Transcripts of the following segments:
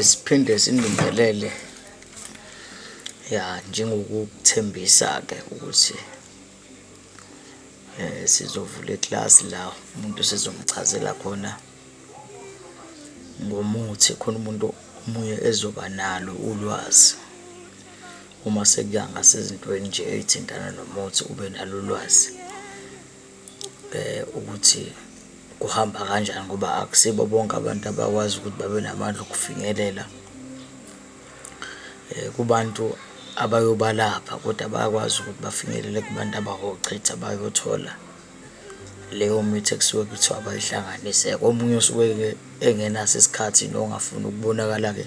Siphinde sinibingelele ya njengokukuthembisa-ke ukuthi sizovula ikilasi la umuntu sizomchazela khona ngomuthi khona umuntu omunye ezoba nalo ulwazi. Uma sekuya ngasezintweni nje ey'thintana nomuthi ube nalo ulwazi ukuthi kuhamba kanjani ngoba akusibo bonke abantu abakwazi ukuthi babe namandla okufinyelela kubantu abayobalapha kodwa bayakwazi ukuthi bafinyelele kubantu abawochitha bayothola leyo mithi ekusuke kuthiwa bayihlanganise. Omunye usuke-ke engenaso isikhathi nongafuni ukubonakala-ke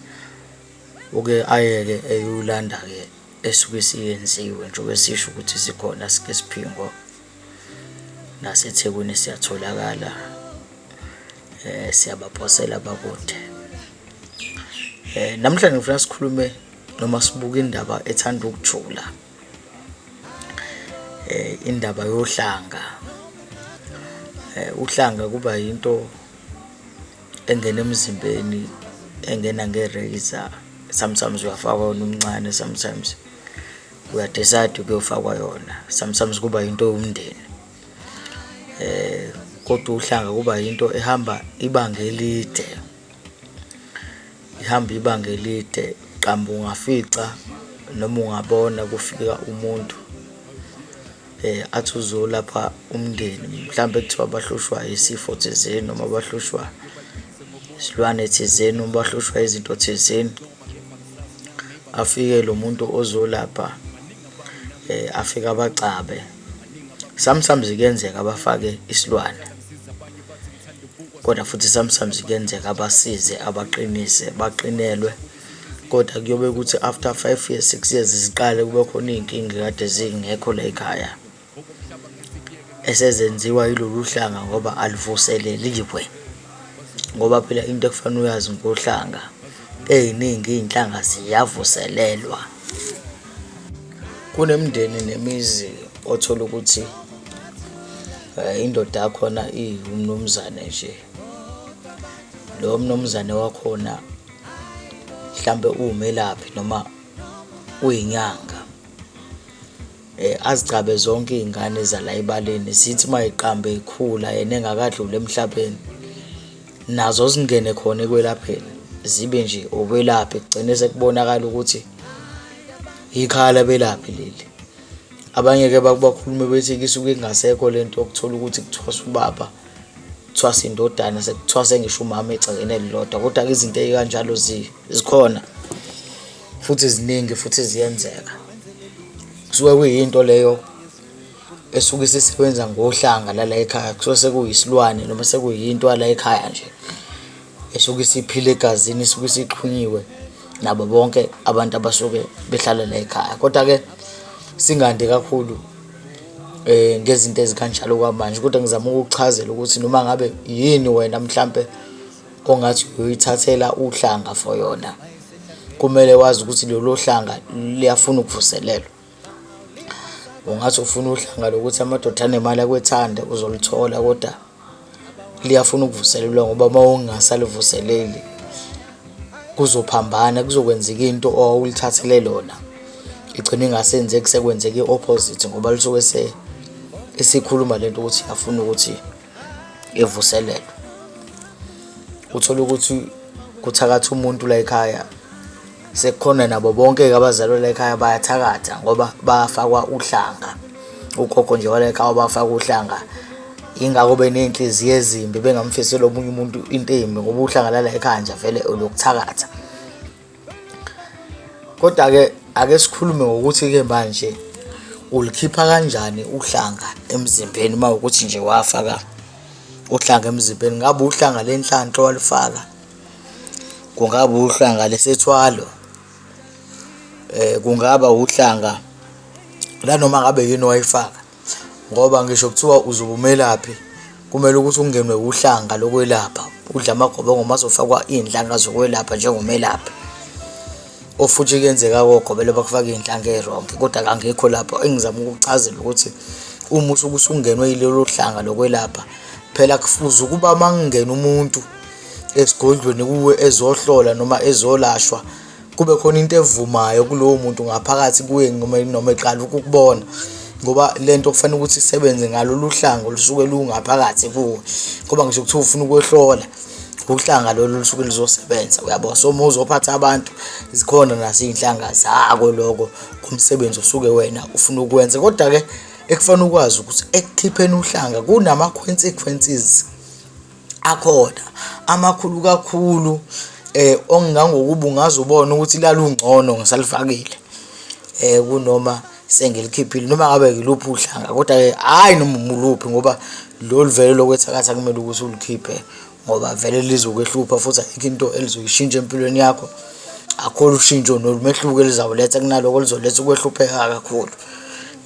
uke ayeke eyolanda-ke esuke isiyenziwe njengoba sisho ukuthi sikhona sike siphingo naseThekwini siyatholakala siyabaphosela abakude. Namhlanje ngifuna sikhulume noma sibuke indaba ethanda ukujula, indaba yohlanga. Uhlanga kuba yinto engena emzimbeni, engena nge-razor, sometimes uyafakwa wona umncane, sometimes uya-decide ukuyofakwa yona, sometimes kuba yinto yomndeni. Kodwa uhlanga kuba yinto ehamba ibanga elide, ihamba ibanga elide. Qamba ungafica noma ungabona kufika umuntu athi uzolapha umndeni, mhlampe kuthiwa bahlushwa isifo thizeni noma bahlushwa isilwane thizeni noma bahlushwa izinto thizeni. Afike lo muntu ozolapha afike abacabe. Sometimes kuyenzeka abafake isilwane, kodwa futhi sometimes kuyenzeka abasize abaqinise baqinelwe, kodwa kuyobe kuthi after 5 years, 6 years ziqale kube khona iy'nkinga ekade zingekho la ekhaya esezenziwa yilolu hlanga ngoba aluvuseleliwe. Ngoba phela into ekufanele uyazi ngohlanga, ey'ningi iy'nhlanga ziyavuselelwa. Kunemindeni nemizi othola ukuthi indoda yakhona iwumnumzane nje, lowo mnumzane wakhona mhlampe uwumelaphi noma uyinyanga. Azicabe zonke iy'ngane zala ebaleni zithi uma y'qamba y'khula yena engakadluli emhlabeni, nazo zingene khona ekwelapheni zibe nje okwelaphi kugcine sekubonakala ukuthi ikhaya labelaphi leli. Abanye-ke bakhulume bethi-ke isuke ingasekho le nto yokuthola ukuthi kuthwasa ubaba, kuthwasa indodana, sekuthwase ngisho umama egcekeni elilodwa, kodwa-ke izinto ey'kanjalo zikhona futhi ziningi futhi ziyenzeka. Kusuke kuyinto leyo esuke isisebenza ngohlanga lala ekhaya, kusuke sekuyisilwane noma sekuyinto yala ekhaya nje esuke isiphila egazini, isuke isixhunyiwe nabo bonke abantu abasuke behlala la ekhaya. Kodwa-ke singandi kakhulu ngezinto ezikanjalo kwamanje, kodwa ngizama ukukuchazela ukuthi noma ngabe yini wena mhlampe ongathi uyoyithathela uhlanga for yona, kumele wazi ukuthi lolo hlanga liyafuna ukuvuselelwa. Ungathi ufuna uhlanga lokuthi amadoda anemali akwethande uzoluthola, kodwa liyafuna ukuvuselelwa ngoba uma ungasalivuseleli kuzophambana, kuzokwenzeka into owawulithathele lona igcine ingasenzeki, sekwenzeka i-opposite ngoba lisuke isikhuluma lento ukuthi iyafuna ukuthi ivuselelwe. Uthole ukuthi kuthakatha umuntu la ekhaya, sekukhona nabo bonke-ke abazali la ekhaya bayathakatha ngoba bafakwa uhlanga. Ugogo nje wala ekhaya bafaka uhlanga, yingakho beney'nhliziyo ezimbi bengamfiseli omunye umuntu into embi ngoba uhlanga lala ekhaya nje vele olokuthakatha. Kodwa-ke ake sikhulume ngokuthi-ke manje ulikhipha kanjani uhlanga emzimbeni uma kuwukuthi nje wafaka uhlanga emzimbeni. Ngabe uhlanga lenhlanhla owalufaka, kungaba uhlanga lesethwalo, kungaba uhlanga lanoma ngabe yini owayifaka ngoba ngisho kuthiwa uzobe umelaphi kumele ukuthi ungenwe uhlanga lokwelapha, udle amagobongo mase ufakwa iy'nhlanga zokwelapha njengomelaphi. Ofuthi kuyenzeka kogobela bakufake iy'nhlanga ey'rongi kodwa angikho lapho. Engizama ukukuchazela ukuthi uma usuke usungenwe yilolo hlanga lokwelapha, phela kufuze ukuba uma kungena umuntu esigodlweni kuwe ezohlola noma ezolashwa, kube khona into evumayo kulowo muntu ngaphakathi kuye noma eqala ukukubona ngoba le nto kufanele ukuthi isebenze ngalolu hlanga olusuke lungaphakathi kuwe ngoba ngisho kuthiwa ufuna ukuyohlola uhlanga lolu lusuke luzosebenza uyabo. So uma uzophatha abantu zikhona nazo iy'nhlanga zako loko kumsebenzi osuke wena ufuna ukuwenza. Kodwa-ke ekufanele ukwazi ukuthi ekukhipheni uhlanga kunama-consequences akhona amakhulu kakhulu okungangokuba ungaze ubone ukuthi lalungcono ngisalifakile kunoma sengilikhiphile noma ngabe yiluphi uhlanga kodwa-ke hhayi noma umuluphi ngoba lolu vele lokwethakatha kumele ukuthi ulikhiphe ngoba vele lizokwehlupha futhi ayikho into elizoyishintsha empilweni yakho. Akukho ushintsho nomehluko elizawuletha kunaloko lizoletha ukwehlupheka kakhulu.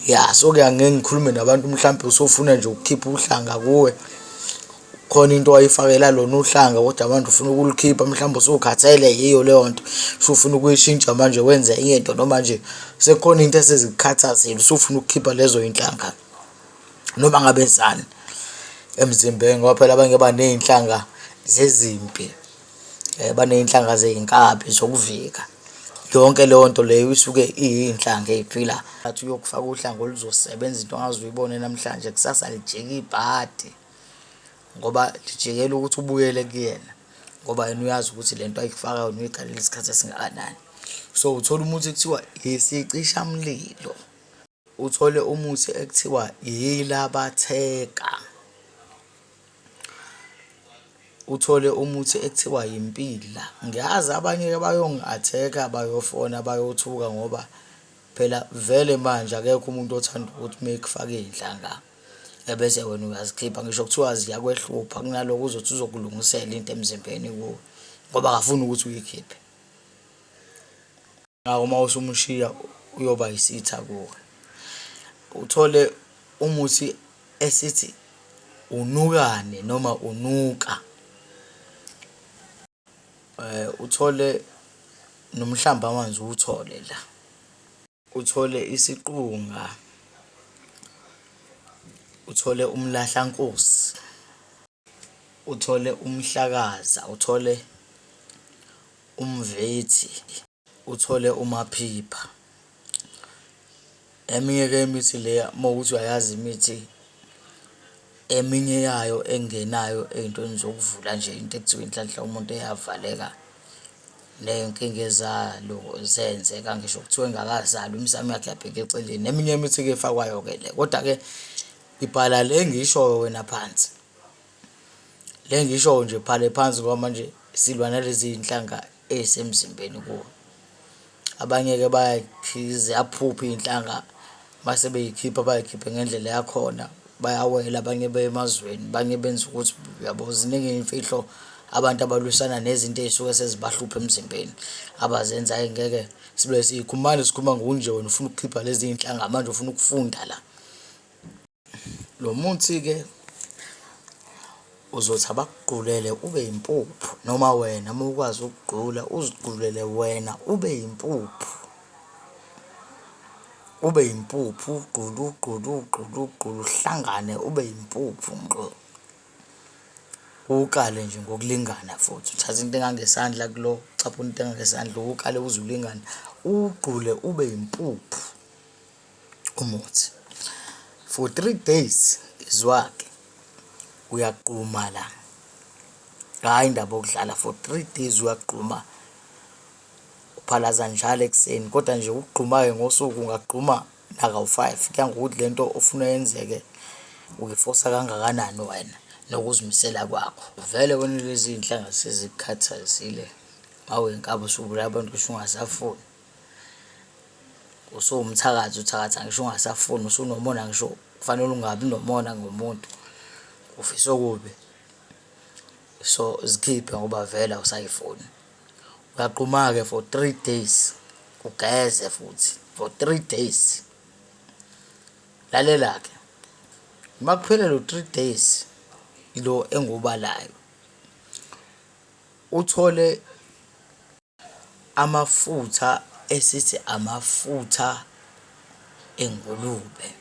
Ya, so-ke angeke ngikhulume nabantu mhlampe usufuna nje ukukhipha uhlanga kuwe. Khona into owayifakela lona uhlanga kodwa manje ufuna ukulikhipha mhlawumbe usukhathele yiyo leyo nto, usufuna ukuyishintsha manje wenze enye into noma nje sekukhona into esezikukhathazile usufuna ukukhipha lezo y'nhlanga noma ngabe zani emzimbeni ngoba phela abanye baney'nhlanga zezimpi, baney'nhlanga zey'nkabi zokuvika. Yonke leyo nto leyo isuke iyinhlanga ey'phila. Athi uyokufaka uhlanga oluzosebenza into ongaze uyibone namhlanje kusasa lijike ibhadi ngoba lijikela ukuthi ubuyele kuyena ngoba yena uyazi ukuthi le nto ayikufaka wena uyikalele isikhathi esingakanani. So uthola umuthi ekuthiwa isicishamlilo, uthole umuthi ekuthiwa yilabatheka, uthole umuthi ekuthiwa yimpila. Ngiyazi abanye-ke bayongi-attack-a, bayofona, bayothuka ngoba phela vele manje akekho umuntu othanda ukuthi uma ekufaka iy'nhlanga ebese wena uyazikhipha ngisho kuthiwa ziyakwehlupha kunaloko uzothi uzokulungisela into emzimbeni kuwe ngoba akafuni ukuthi uyikhiphe. Ngakho uma usumushiya uyoba yisitha kuwe. Uthole umuthi esithi unukane noma unuka. Uthole nomhlamba amanzi uwuthole la. Uthole isiqunga, uthole umlahlankosi, uthole umhlakaza, uthole umvethi, uthole umaphipha. Eminye-ke imithi le uma kuwukuthi uyayazi imithi, eminye yayo engenayo ey'ntweni zokuvula nje into ekuthiwa inhlanhla umuntu eyavaleka ney'nkinga ezalo zenzeka ngisho kuthiwa engakazalwa imisamo yakhe yabheka eceleni. Eminye imithi-ke efakwayo-ke le, koda-ke ibhala le engiyishoyo wena phansi. Le engiyishoyo nje bhale phansi ngoba manje silwa nalezi iy'nhlanga ey'semzimbeni kuwe. Abanye-ke ziyaphupha iy'nhlanga mase bey'khipha bay'khiphe ngendlela yakhona, bayawela abanye beye emazweni, abanye benza ukuthi uyabo ziningi iy'mfihlo abantu abalwisana nezinto ey'suke sezibahlupha emzimbeni abazenzayo ngeke sibe siyikhuluma. Manje sikhuluma ngokunje wena ufuna ukukhipha lezi iy'nhlanga manje ufuna ukufunda la. Lo muthi-ke uzothi abakugqulele ube yimpuphu noma wena uma ukwazi ukugqula uzigqulele wena ube yimpuphu, ube yimpuphu uwugqule uwugqule uwugqule uwugqule uhlangane ube yimpuphu ngqo. Uwukale nje ngokulingana futhi, uthathe into engangesandla kulo, ucaphune into engangesandla uwukale uze ulingane, uwugqule ube yimpuphu. Umuthi for 3 days izwa-ke uyaquma la, hhayi indaba yokudlala for 3 days uyagquma, uphalaza njalo ekuseni kodwa nje ukugquma-ke ngosuku ungagquma nakawu-five, kuya ngokuthi le nto ofuna yenzeke uyifosa kangakanani wena nokuzimisela kwakho. Vele wena lezi iy'nhlanga sezikukhathazile, mawuyinkabi usubulala abantu ngisho ungasafuni. Usuwumthakathi uthakatha ngisho ungasafuni, usunomona ngisho kufanele ungabi nomona ngomuntu, ufisa okubi. So, zikhiphe ngoba vele awusayifuni. Uyagquma-ke for 3 days, ugeze futhi for 3 days. Lalela-ke, uma kuphela lo 3 days lo engiwubalayo, uthole Amafutha esithi amafutha engulube,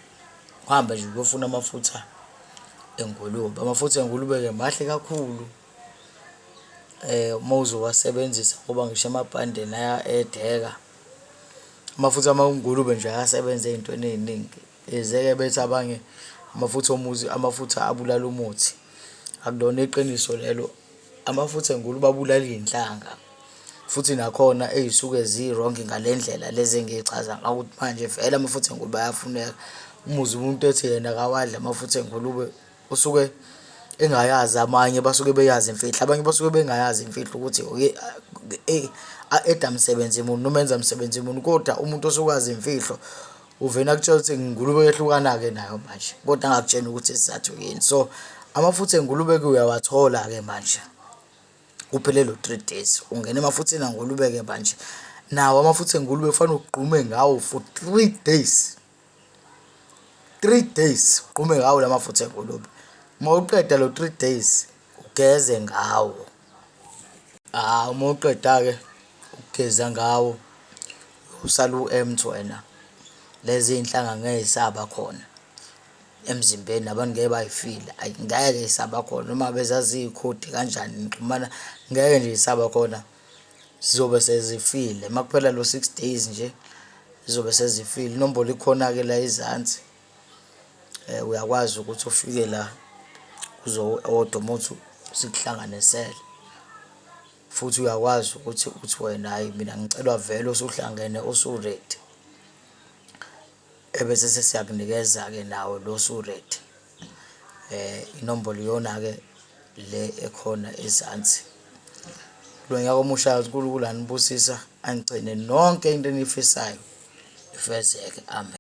uhambe nje uyofuna amafutha engulube. Amafutha engulube-ke mahle kakhulu. Uma uzowasebenzisa ngoba ngisho emabhandeni aya-add-eka. Amafutha amangulube nje ayasebenza ey'ntweni ey'ningi, yize-ke bethi abanye amafutha omuzi, amafutha abulala umuthi, akulona iqiniso lelo. Amafutha engulube abulala iy'nhlanga, futhi nakhona ey'suke zi-wrong ngale ndlela lezi engiyichaza ngayo ukuthi manje vele amafutha engulube ayafuneka. Umuzwe umuntu ethi yena akawadli amafutha engulube, usuke engayazi amanye basuke beyazi imfihlo, abanye basuke bengayazi imfihlo ukuthi a-eda msebenzi muni noma enza msebenzi muni, kodwa umuntu osuke azi imfihlo uvele akutshele ukuthi ingulube yehlukana-ke nayo manje, kodwa angakutsheni ukuthi isizathu yini. So, amafutha engulube-ke uyawathola-ke manje, kuphele lo 3 days, ungena emafutheni angulube-ke manje, nawo amafutha engulube kufanele ugqume ngawo for 3 days. 3 days ugqume ngawo la mafutha engulube. Uma uqeda lo 3 days ugeze ngawo. Ah, uma uqeda-ke ukugeza ngawo usala u-empty wena. Lezi iy'nhlanga ngeke zisaba khona emzimbeni, nabantu ngeke bay'file, ayi ngeke zisaba khona noma ngabe zaziyikhodi kanjani nixhumana, ngeke nje zisaba khona, zizobe sezifile. Uma kuphela lo 6 days nje zizobe sezifile. Inombolo ikhona-ke la ezansi, uyakwazi ukuthi ufike la uzo-oda umuthi sikuhlanganisele. Futhi uyakwazi ukuthi uthi wena hhayi mina ngicela vele usuhlangene usu-ready, ebese sesiyakunikeza-ke nawo lo osu-ready. Inombolo iyona-ke le ekhona ezansi. Kulo nyaka omusha uNkulunkulu anibusise anigcine nonke into eniyifisayo ifezeke, amen.